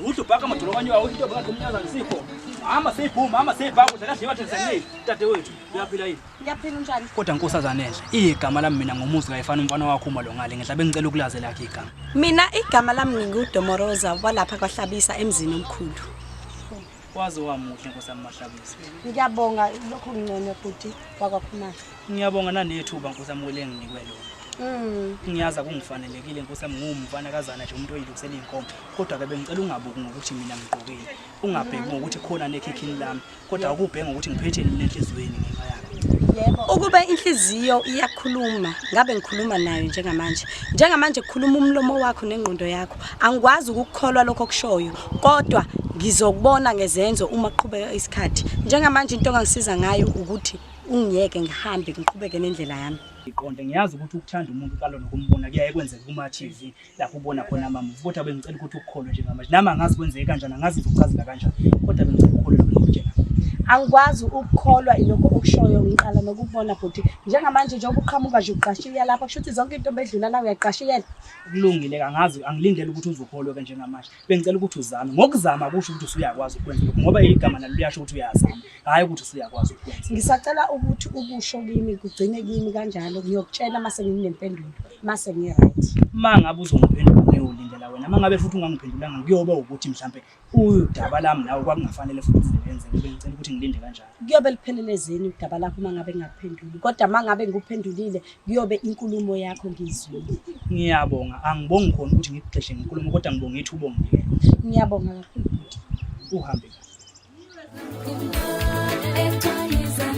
Udla ubhaka amadolo kanyoka into bhaka umnyaza ngisipho. Mama seyibhuma, mama seyibhaka udla kadliwa thina senini. Dadewethu, uyaphila yini? Ngiyaphila unjani? Kodwa nkosazana enhle, igama lami mina ngomuzi kayifana umfana wakho uma lo ngale ngenhla bengicela ukulazi lakhe igama. Mina igama lami nginguDomoroza walapha kwaHlabisa emzini omkhulu. Waze wamuhle nkosami Mahlabisa. Ngiyabonga lokho nginconywa bhuti wakwaKhumalo. Ngiyabonga nanethuba nkosami kwele enginikwe lona. Ngiyazi akungifanelekile nkosi yami ngiwumfana kazana nje umuntu oyilusela iy'nkomo kodwa-ke bengicela ungabuki ngokuthi mina ngigqokile ungabheki ngokuthi khona nekhikhini lami kodwa akubheke ngokuthi ngiphetheni mina enhliziyweni ngenxa yakho. Yebo. Ukube inhliziyo iyakhuluma ngabe ngikhuluma nayo njengamanje. Njengamanje kukhuluma umlomo wakho nengqondo yakho. Angikwazi ukukukholwa lokho okushoyo kodwa ngizokubona ngezenzo uma kuqhubeka isikhathi. Njengamanje into ongangisiza ngayo ukuthi ungiyeke ngihambe ngiqhubeke nendlela yami. Ngiqonde ngiyazi ukuthi ukuthanda umuntu uqala nokumbona kuyaye kwenzeke kuma-TV lapho ubona khona ama-movie kodwa bengicela ukuthi ukukholwe njengamanje nami angazi kwenzeke kanjani angazi ngizokuchazela kanjani kodwa bengicela ukukholwe lokho engikutshela. Angikwazi ukukholwa ilokho okushoyo ngiqala nokubona bhuti njengamanje njengoba uqhamuka nje uqashiyela lapha kusho ukuthi zonke intombi edlula la uyaqashiyela. Kulungile angazi angilindele ukuthi uzukholwe ke njengamanje bengicela ukuthi uzame ngokuzama kusho ukuthi usuyakwazi ukwenza lokho ngoba igama nalo liyasho ukuthi uyazama hhayi ukuthi usuyakwazi ukwenza. Ngisacela ukuthi ukusho kimi kugcine kimi kanjalo ngiyokutshela mase nginempendulo mase ngi-right. Uma ngabe uzongiphendula ngiyolindela wena, uma ngabe futhi ungangiphendulanga kuyoba ukuthi mhlampe udaba lami nawe kwakungafanele futhi uze lenzeke bengicela ukuthi ngilinde kanjalo. Kuyobe luphelelezeni udaba lakho uma ngabe ngingakuphenduli kodwa uma ngabe ngikuphendulile kuyobe inkulumo yakho ngiyizwile. Ngiyabonga, angibongi khona ukuthi ngikugxishe ngenkulumo kodwa ngibonga ithuba onginike lona. Ngiyabonga kakhulu bhuti. Uhambe kahle. Exwayisa.